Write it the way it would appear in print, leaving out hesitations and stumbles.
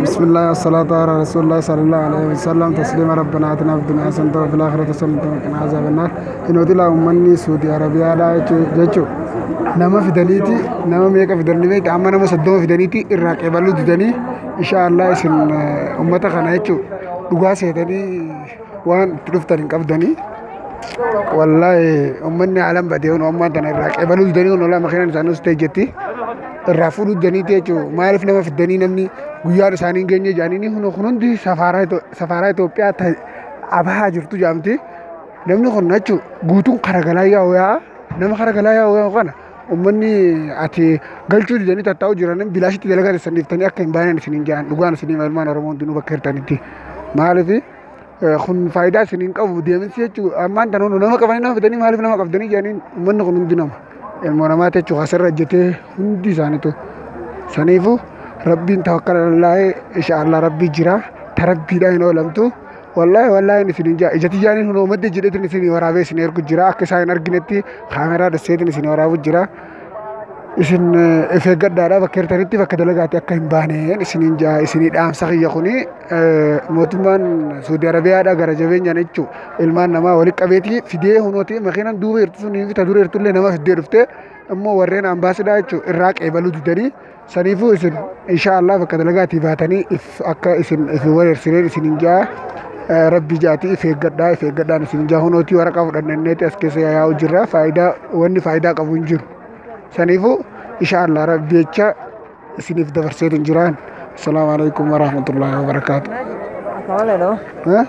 بسم الله والصلاة على رسول الله صلى الله عليه وسلم تسليما. ربنا آتنا في الدنيا حسنة وفي الآخرة حسنة وقنا عذاب النار. Hinooti laa uummanni Suudi Arabiyaadhaa jechuun nama fidaniiti, nama meeqa fidanii beekta? Amma nama 30 fidaniiti irraa qeebaluu didanii. Insha Allah isin uummata kana jechuun dhugaa seetanii waan itti dhuftan hin qabdanii. Wallaahi uummanni haalaan badee kun ammaan tana irraa qeebaluu didanii. Kun olaa makiinaan isaanii os ta'e jetti irraa fuudhuu didaniiti jechuun. Maaliif nama fidanii namni guyyaan isaanii hin geenye jedhanii? Kun hundi safaaraa Itoophiyaa abahaa jirtu jedhamti. Namni kun jechuun guutuun karagalaa yaa'u yaa nama karagalaa yaa'u yaa'u kana uummanni ati galchuu didanii tattaa'u jiran bilaashitti dalagaa keessan dhiiftanii akka hin baaneen isiniin jedhan. Dhugaan isinii ilmaan Oromoo hundinuu bakka jirtanitti. Maaliif kun faayidaa isiniin qabu deeminsi jechuun? Ammaan tan nama qabanii nama fidanii maaliif nama qabdanii jedhaniin. Uummanni kun hundi nama ilmoo namaati jechuun asirra hojjetee hundi isaaniitu. Saniifuu rabbiin tawakkala lallaa'ee, insha Allah rabbii jira, ta rabbiidhaan hin oolamtu. Wallaahi wallaahi isin jaa ija tiyyaaniin hunoo madda jedheetin isin waraabee isin ergu jira. Akka isaan hin arginetti kaameraa dhasseetin isin waraabu jira. Isin if eeggadhaadha, bakka jirtanitti bakka dalagaatti akka hin baaneen isiniin jaa. Isinii dhaamsa kiyya kuni mootummaan Suudi Arabiyaadha gara jabeenyaan jechuu ilmaan namaa walitti qabeetii fidee hunooti. Makiinaan duuba jirtu sun fi ta dura jirtullee nama fiddee dhuftee immoo warreen ambaasiidhaa jechuu irraa qeebaluu didanii. Saniifuu isin insha Allah bakka dalagaatii baatanii if akka isin if wareersineen isiniin jaa. Rabbi jaatii if eeggadhaa, if eeggadhaan isin jaa. Hunootii waraqaa fudhanneeti as keessa yaa'u jirra. Faayidaa wanni faayidaa qabu hin jiru. Saniifuu insha Allah rabbi jecha isiniif dabarseetiin jiraan. Assalaamu alaikum warahmatullahi wabarakaatu. Akkamaleedha.